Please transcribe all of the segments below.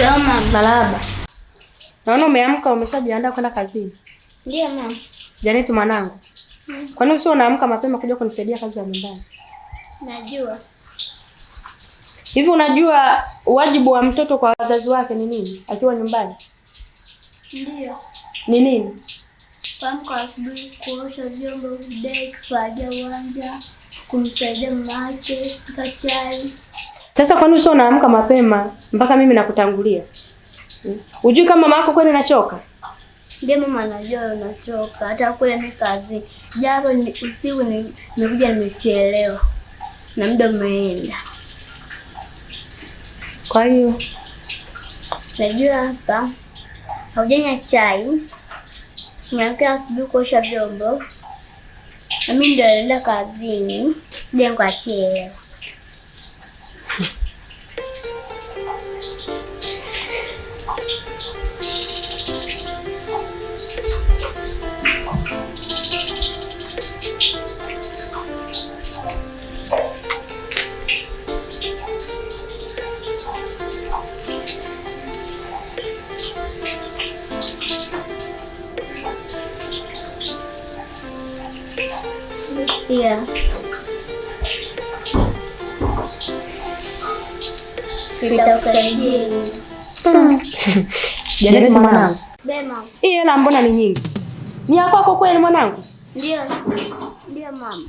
Mama. Marahaba. Naona umeamka umeshajiandaa kwenda kazini. Ndiyo mama. Janeti mwanangu. Kwa nini usio unaamka mapema kuja kunisaidia kazi za nyumbani? Najua. Hivi unajua wajibu wa mtoto kwa wazazi wake ni nini akiwa nyumbani? Ndiyo. Ni nini? Kuamka asubuhi, kuosha vyombo, kudeki, kufagia uwanja, kumsaidia mama yake kupika chai. Sasa kwa nini usio unaamka mapema mpaka mimi nakutangulia? Hujui kama mama yako kweli nachoka? Ndiyo mama, najua unachoka. Hata kule mimi kazi. Japo ni usiku nimekuja nimechelewa. Na muda umeenda. Kwa hiyo najua hapa haujanywa chai. Niamka asubuhi kuosha vyombo. Na mimi ndio naenda kazini. Ndio nikuachie. Yeah. Nitakusaidia. Janeti mwanangu. Bema. Hii hela mbona ni nyingi? Ni ya kwako kweli mwanangu? Ndio. Ndio mama.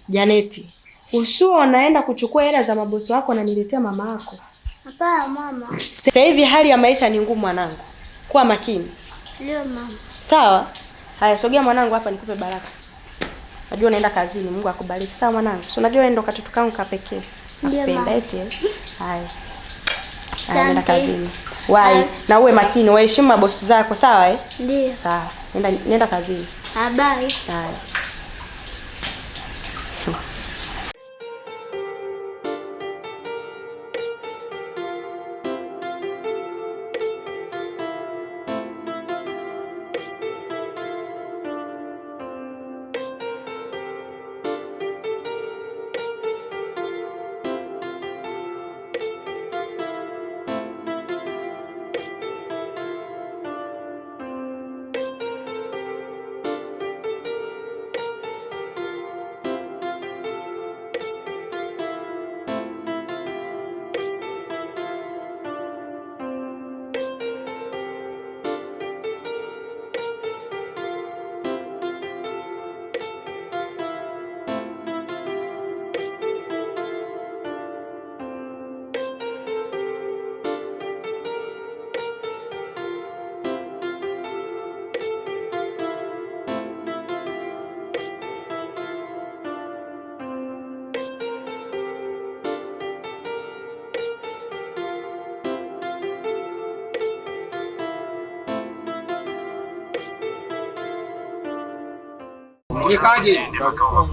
Janeti, usio unaenda kuchukua hela za mabosi wako na niletea mama yako. Hapana mama. Sasa hivi hali ya maisha ni ngumu mwanangu. Kuwa makini. Ndio mama. Sawa? Haya, sogea mwanangu hapa nikupe baraka. Najua unaenda kazini, Mungu akubariki. Sawa mwanangu. Si unajua wewe ndo katoto kangu ka pekee. Nakupenda eti. Haya. Haya, nenda kazini. Wai, na uwe makini, waheshimu mabosi zako, sawa eh? Ndio. Sawa. Nenda kazini. Bye. Haya.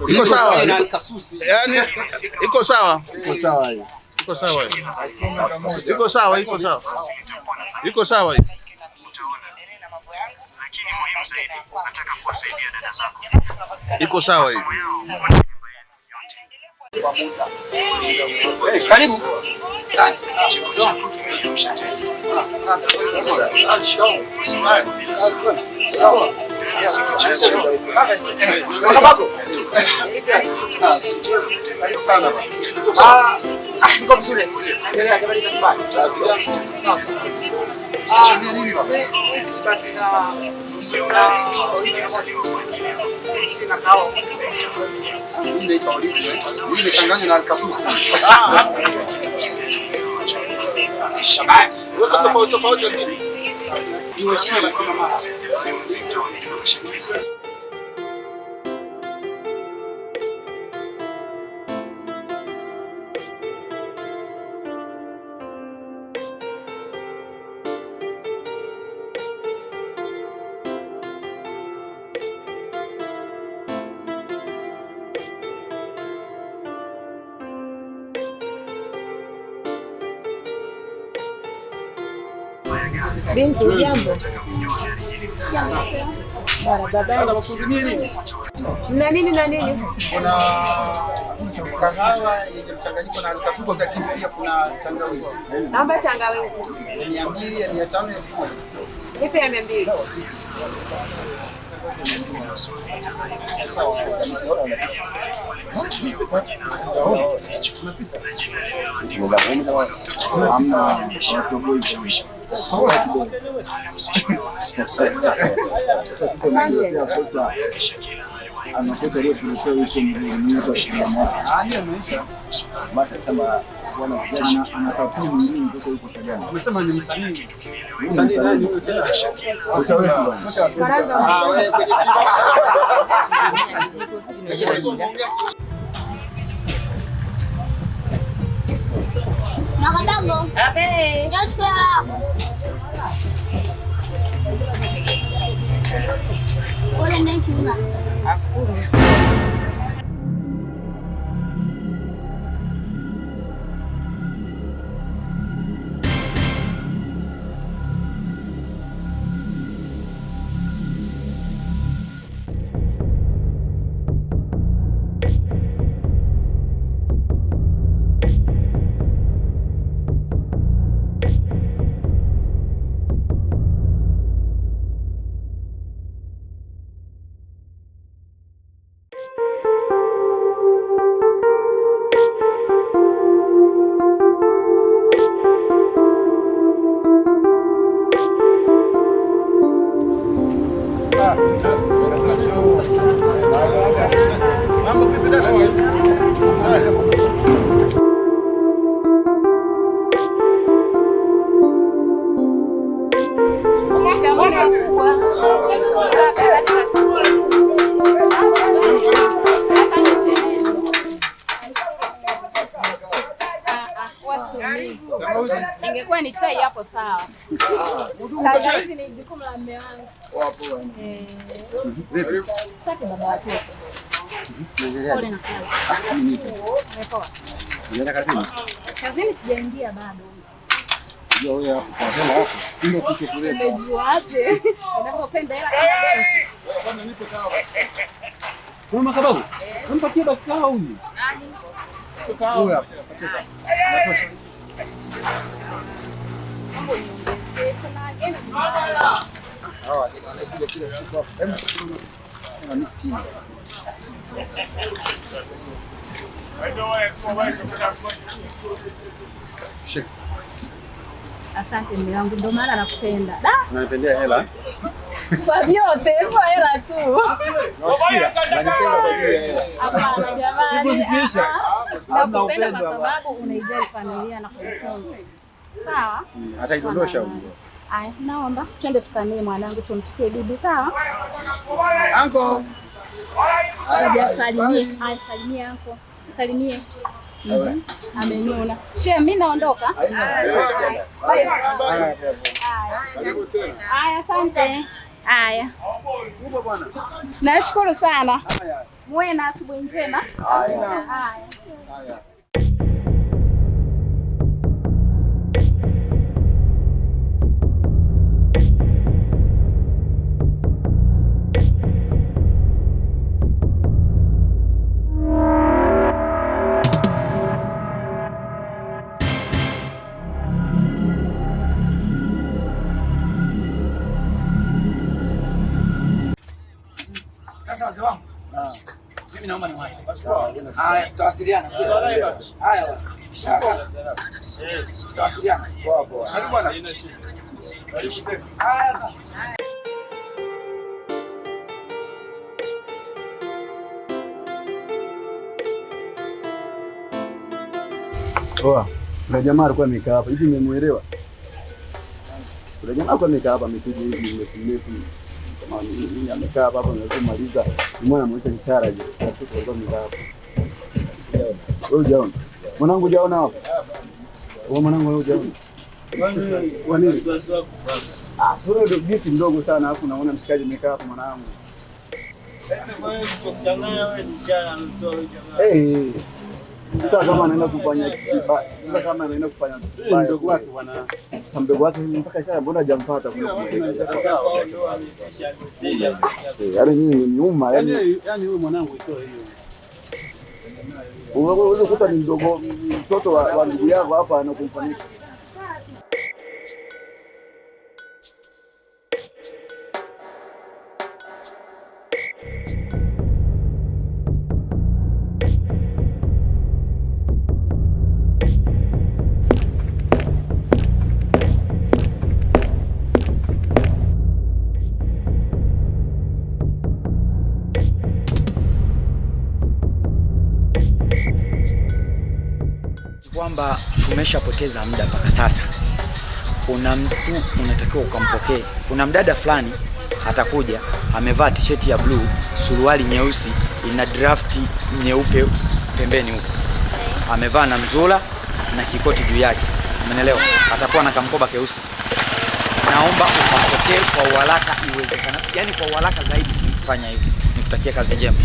Iko sawa. Yaani iko sawa. Iko sawa hiyo. Iko sawa hiyo. Iko sawa, iko sawa. Iko sawa hiyo. Iko sawa hiyo. Karibu. Asante. Weka tofauti tofauti lakini. Binti, jambo. Bwana baba. Mna nini na nini? Kuna Kahawa yenye mchanganyiko na alkasusi, lakini pia kuna tangawizi. Naomba tangawizi. 200, ya 500, 1000. Nipe ya 200. Umesema ni msanii. Msanii nani huyo tena? Ah, wewe kwenye Simba. Makadogo. Abe. Njoo chukua hela yako. Ule ndio shilingi. Mambo vipi dada? Ingekuwa ni chai hapo sawa. Tangawizi ni jukumu la mume wangu. Safi baba watoto. Pole na kazi. Umepoa? Unaenda kazini? Kazini sijaingia bado. Unajua wewe hapo kwa hela yako ndio kicho kuleta. Umejuaje? Unavyopenda hela kama benki. Kwanza nipe kahawa basi. Wewe makababu, mpatie basi kahawa huyu. Nipe kahawa. Huyu hapa, patie kahawa. Inatosha. Mambo niongezee. Kuna wageni Hawa wageni wanakuja kila siku hapa. Hebu na mimi sina. Shika. Asante mume wangu, ndio maana nakupenda. Da, Unanipendea hela? kwa vyote, sio hela tu. Unasikia? Unanipenda kwa ajili ya hela. Hapana jamani. Siku zikiisha, Ah, nakupenda kwa sababu unaijali familia na kuitunza. Sawa? Ataidondosha huyu. Aya, naomba twende tukanie mwanangu tumpikie bibi, sawa? Anko. Salimie. Aya, salimie anko. Salimie. Amenuna. She, mimi naondoka. Bye. Aya, asante. Aya. Nashukuru sana. Muwe na asubuhi njema. Haya. Haya. Sasa wazee wangu, mimi naomba niwahi. Haya, tutawasiliana. Haya bwana. Tutawasiliana. Karibu bwana. Haya sasa. Poa. Kuna jamaa alikuwa amekaa hapa. Hivi nimemuelewa? Kuna jamaa alikuwa amekaa hapa amekuja hivi mrefu mrefu. Kama nini amekaa hapa hapa amemaliza. Nimeona anamuonyesha ishara je. Watoto walikuwa wamekaa hapa. Wewe hujaona? Mwanangu hujaona hapo? Wewe mwanangu wewe hujaona? Kwa nini? Ah, sura ndio binti mdogo sana alafu naona mshikaji amekaa hapo mwanangu. Eh. Sasa kama anaenda kufanya kibaya, sasa kama anaenda kufanya kibaya Mdogo wake bwana. Sasa mdogo wake mpaka sasa mbona hajampata kule kumweleza? Yaani mimi ni nyuma yani Yaani huyu mwanangu itoe hiyo. Unaweza kukuta ni mdogo mtoto wa ndugu yako hapa anakumfanika. Kwamba tumeshapoteza muda mpaka sasa. Kuna mtu unatakiwa ukampokee. Kuna mdada fulani atakuja amevaa tisheti ya bluu, suruali nyeusi ina drafti nyeupe pembeni huko, amevaa na mzula na kikoti juu yake, umeelewa? Atakuwa na kamkoba keusi. Naomba ukampokee kwa uharaka iwezekana, yani kwa uharaka zaidi. Fanya hivi, nikutakia kazi njema.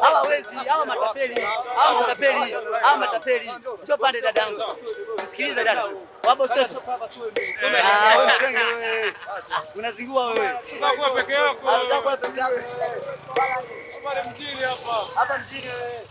Hawa wezi, hawa matapeli, hawa matapeli, hawa matapeli. Njoo pande dadangu. Nisikilize dada. Wapo mtoto. Ah, wewe msenge wewe. Unazingua wewe. Utakuwa peke yako. Utakuwa peke yako. Pale mjini hapa. Hapa mjini wewe.